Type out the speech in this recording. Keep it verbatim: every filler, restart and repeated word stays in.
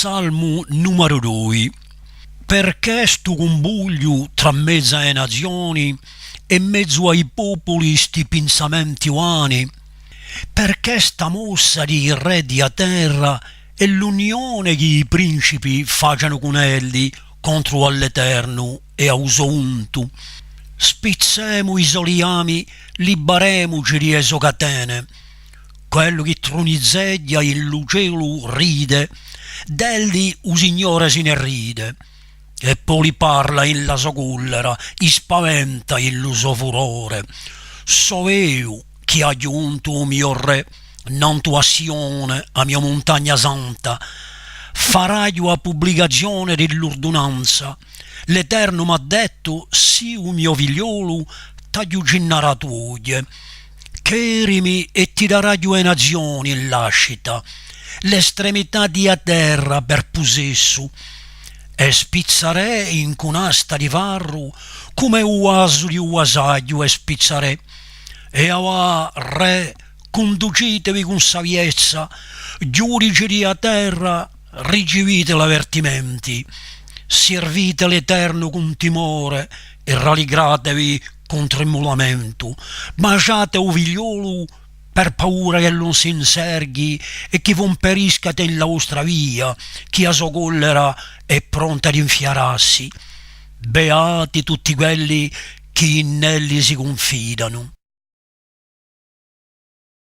Salmu numaru dui. Perchè stu cumbugliu trà mezu à e nazioni è mezu à i populi sti pinsamenti vani? Perchè sta mossa di i rè di a terra è l'unione chì i principi facenu cun elli contru à l'Eternu è à u so untu? Spizzemu i so liami, libbaremuci di e so catene. Quellu chì trunizeghja in lu celu ride, d'elli u Signore si ne ride. È po li parla in la so cullera, i spaventa in lu so furore. Sò eiu chì aghju untu u mio rè, nantu à Sione, a mio muntagna santa. Faraghju a publicazione di l'urdunanza. L'Eternu m'hà dettu: sì u mio figliolu, t'aghju ginnaratu oghje. Chjerimi è ti daraghju e nazioni in lascita, l'estremità di a terra per pusessu, è spizzarè incù un'asta di farru, cum'è u vasu di u vasaghju è spizzarè. È avà, rè, cunducitevi cun saviezza, ghjudici di a terra, ricivite l'avertimenti, sirvite l'Eternu cun timore è ralligratevi cun trimulamentu. Basgiate u figliolu per paura ch'ellu ùn s'inserghi è chì vo imperiscate in la vostra via, chì a so collera hè pronta d'infiarassi. Beati tutti quelli chì in elli si cunfidanu.